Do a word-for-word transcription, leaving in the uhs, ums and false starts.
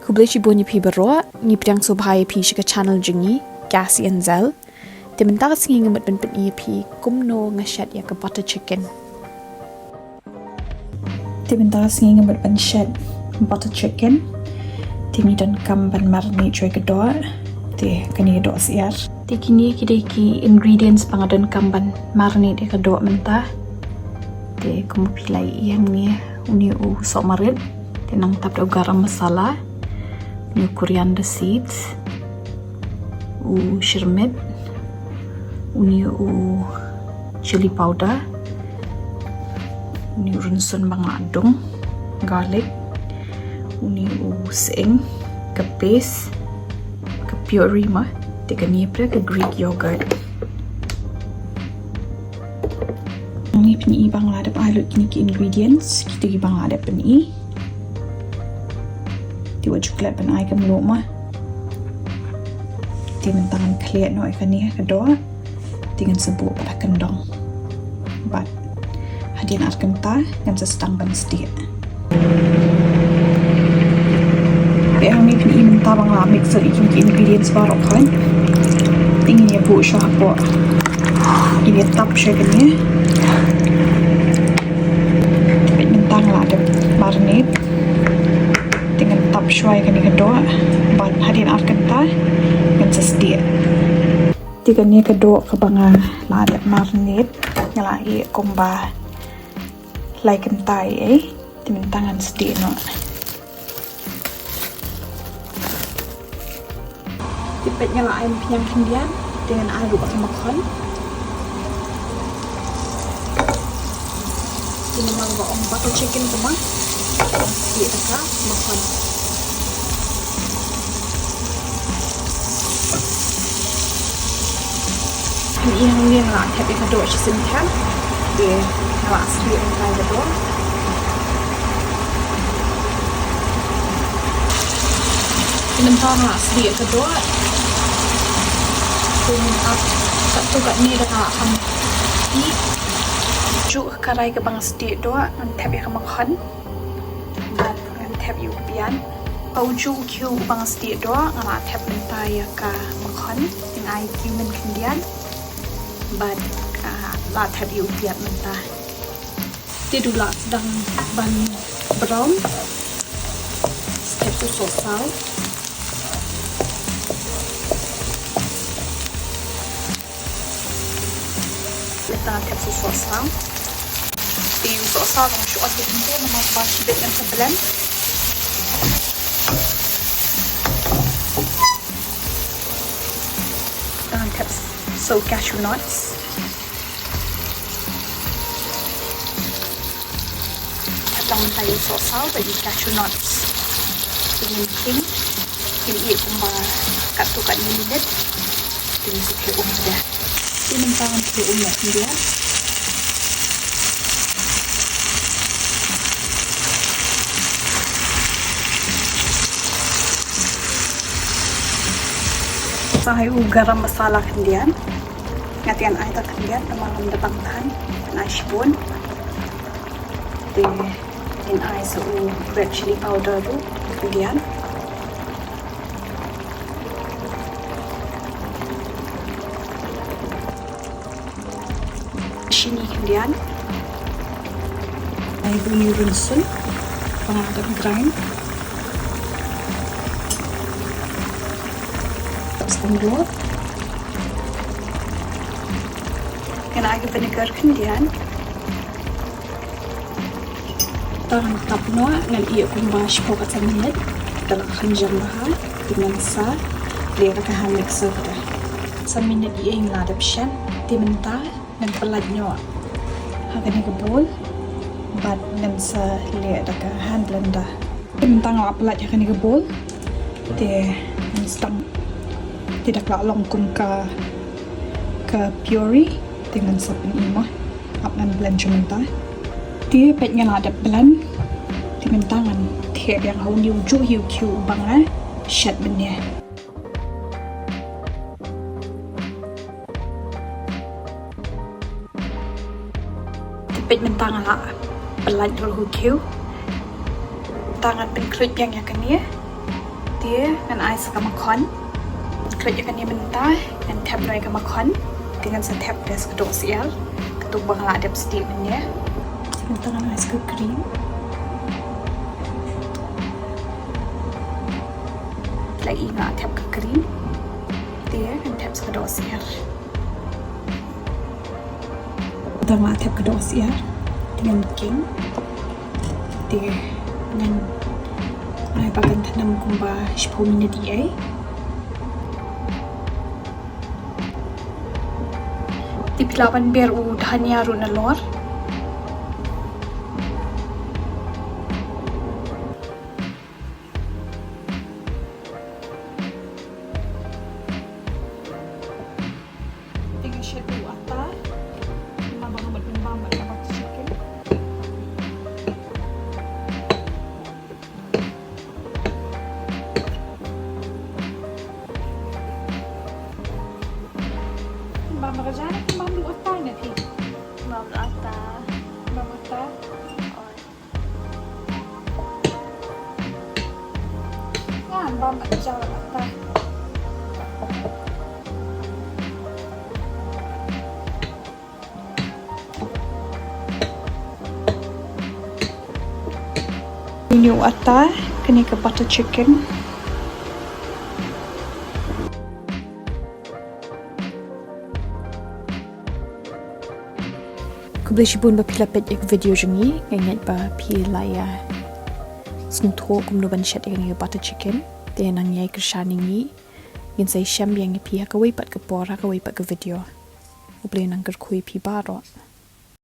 Khublei shibun ïa phi baroh, ngi pdiang sngewbha ïa phi sha ka channel jong ngi, Cassie and Zel. Te mynta ka sngi nga mut ban pyni ïa phi kumno nga shet ïa ka butter chicken. Te mynta ka sngi nga mut ban shet butter chicken. Te ngi donkam ban marinate shuwa ïa ka doh. Te kane ka doh syiar. Te kine ki dei ki ingredients ba nga donkam ban marinate ïa ka doh mynta. Te kumba phi la ïohi hangne, une u sohmarit. Te nangta pat u garam masala. Une u coriander seeds. U shyrmit. Une u chili powder. Une u rynsun ba nga la dung. Garlic. Une u sying. Ka paste. Ka puree mo. Te kane pat ka Greek yogurt. Ngi pyni ba nga la dep ai lut kine ki ingredients, kito kiba nga la dep pyni. Te wat ju klet ban ai kumno mo. Te mynta ngan khleh noh ïa kane ka doh. Te ngan sa buh pat ha kyndong. Bad hadien ar kynta ngan sa sdang ban stieh. Te hangne phin i mynta ba nga la mix ïa ki ingredients baroh khoit. Te ngin ïa buh shuwa hapoh. Ngin ïa tap shuwa kane. Te mynta nga la dep marinate. Te ngan tap shuwa ïa kane ka doh. Bad hadien ar kynta ngan sa stieh. Te kane ka doh kaba nga la dep marinate nga la ïeh kumba lai kynta ei. Te mynta ngan stieh noh. Te peit nga la ai umphniang khyndiat, te ngan ai ruh ka makhon. Te namar ba ong butter chicken ka ma, stieh da ka makhon. Ngi ïa ngi la thep ïa ka doh shisien thep. Te nga la stieh ïa ka doh. Te mynta nga la stieh ïa ka doh. Te mynta katto katne da nga la kham ïeh. Juh ka karai kaba nga stieh doh ngan thep ïa ka makhon. Bad ngan thep ïa u piat. Ka u juh u khiew uba nga stieh doh nga la thep mynta ïa ka makhon. Ngan ai cumin khyndiat. Bad, ah, la thep ïa u piat mynta. Te du la sdang ban brown. Thep sa u sohsaw. Mynta ngan thep sa u sohsaw. Te u sohsaw dang shu on te mynta namar ba shibit ngan sa blend. Mynta ngan thep sa u cashew nuts. Thep lang mynta ïa u sohsaw bad ïa u cashew nuts. Te ngin khie, ngin ïeh kumba katto katne minit. Te ngin sa khie um khyndiat. Te mynta ngan khie um noh khyndiat. Sa ai u garam masala khyndiat. Nga te ngan ai ta khyndiat namar ngam da bang than, ngan ai shibun. Te ngin ai sa u red chili powder ruh khyndiat. Shini khyndiat. Ai bun ïa u rynsun ba nga la dep grind. Tap spun bor. Ngan ai ka vinegar khyndiat. Te ngan tap noh, ngan ïeh kumba shiphew ka san minit. Te la kham jam bha, te ngan sa leh da ka hand mixer kata. San minit ïa nga la dep shet, te mynta ngan pynlait noh ha kane ka bowl bad ngan sa leh da ka hand blender. Te mynta nga la pynlait ha kane ka bowl. Te ngan sdang. Te da ka la long kum ka, ka puree. Te ngan sa pyni mo. Ap ngan blend sha mynta. Te peit nga la dep blend. Te mynta ngan thep biang ha une u juh hi u khiew uba nga shet mynne. Te peit mynta nga la pynlait ruh u khiew. Te ngan pynkhluit biang ïa kane. Te ngan ai sa ka makhon. Khlem ïa kane mynta, ngan thep noh ïa ka makhon. Te ngan sa thep sa ka dohsyiar, katkum ba nga la dep stieh mynne. Mynta ngan ai sa ka cream. Lei nga thep ka cream. Te ngan thep sa ka dohsyiar. Mynta nga thep ka dohsyiar. Te ngan king. Te ngan ai ba kan thnam kumba shiphew minit ïa. Te phi lah ban ber u dhania ruh nalor. Te nga shet u atta. Namar ba nga mut ban bam bad ka butter chicken. Bam bad ka jana, bam u atta ne phi. Bam u atta. Bam u atta. Ngan bam bad ka jana atta. Ïa u atta, kane ka butter chicken. Khublei shibun ba phi la peit ïa ka video jong ngi, nga ngeit ba phi la ïa sngewthuh kumno ban shet ïa kane ka butter chicken. Te nang ïai kyrshan ïa ngi, ngin sa ïashem biang ïa phi ha kawei pat ka por, ha kawei pat ka video. Khublei, nang kyrkhu ïa phi baroh.